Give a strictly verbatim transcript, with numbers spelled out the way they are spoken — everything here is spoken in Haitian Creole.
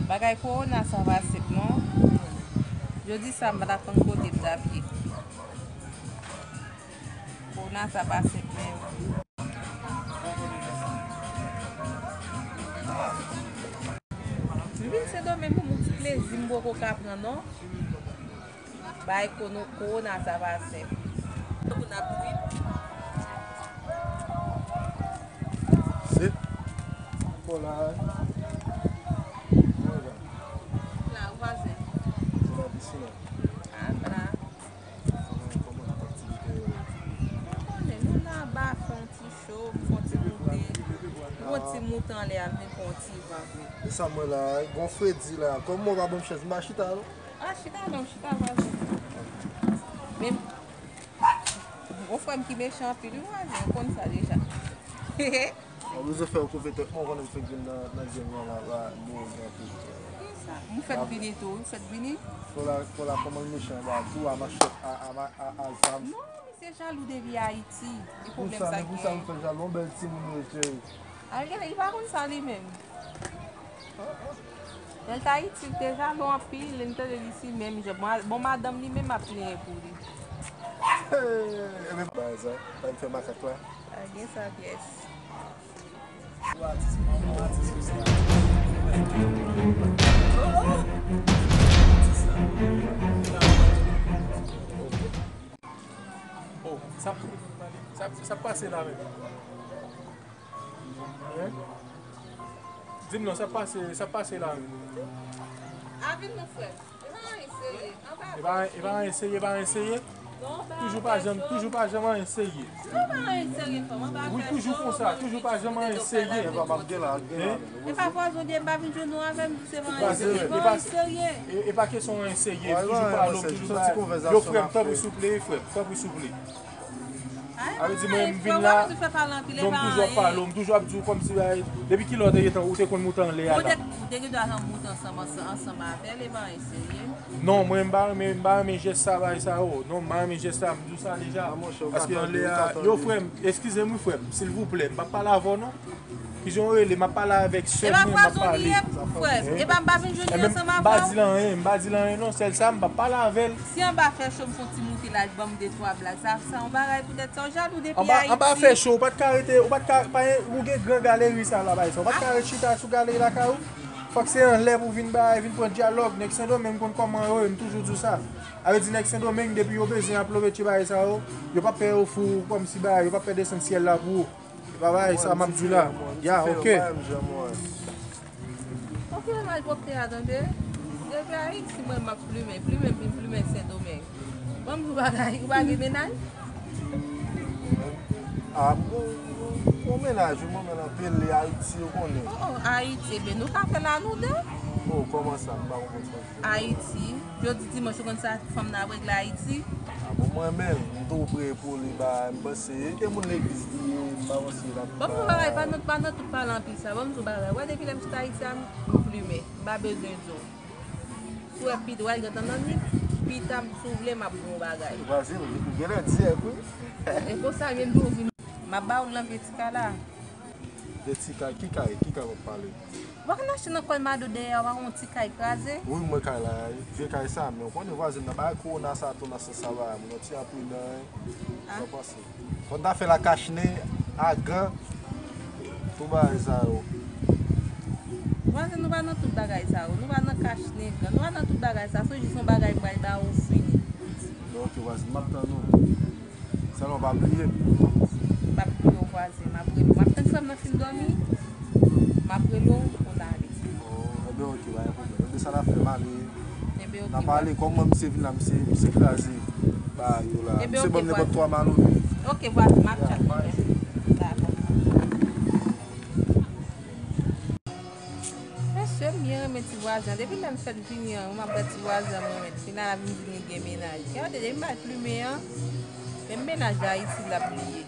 Bagay kowona sa pa senp non. Jodi sa m pa t ap konn kote m t ap ye. Kowona sa pa senp menm. M vin Sendomeng pou m yon ti plezi m poko ka pran non. Bay kono-, kowona sa pa senp. Pou n ap trip. Se. Bon la. Bon la. La, vwazen. Se la piscine. Ah, la. Kòman, kòman aktivite yo? Ou konnen, nou la anba, fè yon ti cho, fè yon ti moute. Yon ti moute anlè a, vin pran yon ti van vre. E sa mwen la, gon fredi la. Kòm mwen pa ban m chans, m pa chita non. Ah, chita non, chita vwazen. Men, gon frè m ki mechan anpil, wi, vwazen, ou konn sa deja. Mwen bezwen fè w koupe tèt mwen, ou konnen m fèk vin nan, nan game nan la, la, mwen gen anpil. Kisa? M fèk vini tou, m fèk vini. Fò la, fò la kòman l mechan, ba, tou a machèt, a, a, a, a zam. Non, misye jalou depi Ayiti. E pwoblèm sa gen. Pou sa, men pou sa m fè jalou, yon bèl timoun yo, cheri. Al genlè, li pa konn sa li menm. Lè l t Ayiti, l te jalou anpil, lè m tande li si menm jan. Bon, bon, madanm li menm ap plenyen pou li. Ebyen, bagay sa, pa m fè makak la. Pa gen sa pyès. Oh, sa, sa, sa pase la menm. Hein? Di m non, sa pase, sa pase la menm. Avil non frè. E pa anyen serye. Anba. E pa, e pa anyen serye, e pa anyen serye. Toujou pa janm, toujou pa janm anyen serye. Non, pa anyen serye, frè m, anba. Wi, toujou konsa, toujou pa janm anyen serye. E pa m ap gen la, gen la. E pa vwazen, m pa vin jwenn nou avè m, se pa anyen serye, e pa anyen serye. E, e pa kesyon anyen serye, toujou pale, toujou sa. Yo, frè m, tanpri souple, frè m, tanpri souple. Sa vle di mwen, m vin la, non, m toujou ap pale w, m toujou ap di w kòmsi, ay, depi kilè w te gentan, ou te konn moute anlè a la? Ou te, ou te gen dwa moute ansanm, ansanm, ansanm avè l, e pa anyen serye. Non, mwen, m pa renmen, m pa renmen jès sa, bagay sa yo. Non, m pa renmen jès sa, m di w sa deja. Paske anlè a, yo, frè m, eskize m, wi, frè m, silvouplè, m p ap pale avè w, non. Kijan w rele? M ap pale avèk sè m, mwen, m ap pale. Epa vwazen w ye, frè m. Epa m pa vin jwenn li ansanm avè w. M pa di l anyen, m pa di l anyen non, sèl sa, m p ap pale avè l. Si anba fè cho, m fè yon ti moute la, ban m de twa blag. Sa, sa yon bagay poutèt sa, w jalou depi Ayiti. Anba, anba fè cho, ou pa t ka rete, ou pa t ka, pa, ou gen gran galeri sa la, bay sa. Ou pa t ka ret chita sou galeri lakay ou. Fòk se anlè pou vin bay, vin pran dyalòg. Nèg Sendomeng konn kòman yo ye, m toujou di w sa. Sa vle di nèg Sendomeng, depi yo bezwen ap love ti bagay sa yo, yo p ap pè yo fou kòmsi bagay, yo p ap pè desann syèl la pou ou. Se pa bagay sa m ap di w la. Ya, oke. Ok, malpwòpte a, tande. Depi Ayiti, mwen, m ap plimen, plimen, vin plimen Sendomeng. Ban m di w bagay, ou pa gen mennaj? A, bon, bon, bon mennaj, wi, mwen menm anpil, li Ayiti, ou konnen. Oh, oh, Ayiti, ebyen, nou ka fè l a nou de. Oh, kòman sa? M pa konprann sa. Ayiti. Jodi dimanch, ou konn sa fanm nan ap regle Ayiti? A bon, mwen menm, m tou pre pou li, ba, m panse, e ke moun legliz li ye, m pa panse l ap. Ban m di w bagay, pa nan, pa nan tout pale anpil sa, ban m di w bagay. Wè, depi lè m sot Ayiti a, m plimen, m pa bezwen di w. Si w wè pi dwat, gentan nan nwit, pita, si w vle, m ap di w yon bagay. Vwazen, ou genlè di, wi. E konsa, m di w, m ap ba w l nan vye ti kay la. De ti kay, ki kay, ki kay w ap pale? Ou pa konn achte nan Colmado dèyè a, ou pa konn yon ti kay kraze? Wi, m wè kay la, vye kay sa, men ou konnen vwazen nan bagay kowona sa tou nan sans sa va, moun nan ti anpridan, wi. Sa w panse? Fò n ta fè l a kachnen, a gan, tout bagay sa yo. Vwazen, nou pa nan tout bagay sa yo, nou pa nan kachnen, gan, nou pa nan tout bagay sa, se jis yon bagay m pral ba ou fini. Bon, ok, vwazen, m ap tann ou. Sèlman pa bliye m. M p ap bliye w, vwazen. M ap rele w. M ap tann frè m nan fin dòmi. M ap rele w pou n ale. Oh, enben, ok, pa gen pwoblèm. Enben, sa n ap fè, m ale. Enben, ok, n ap ale. Kòm mwen, misye vin la, misye, misye kraze. Ba, yo la. Enben, misye ban m nenpòt twa malove. Ok, vwazen, m ap tchak. Dakò. Mesye, m byen renmen ti vwazen an. Depi lè m fèk vini an, m ap wè ti vwazen an, mwen menm. Finalman, vin di li gen mennaj. Gade, depi m al plimen an, menm mennaj la Ayiti l ap bliye.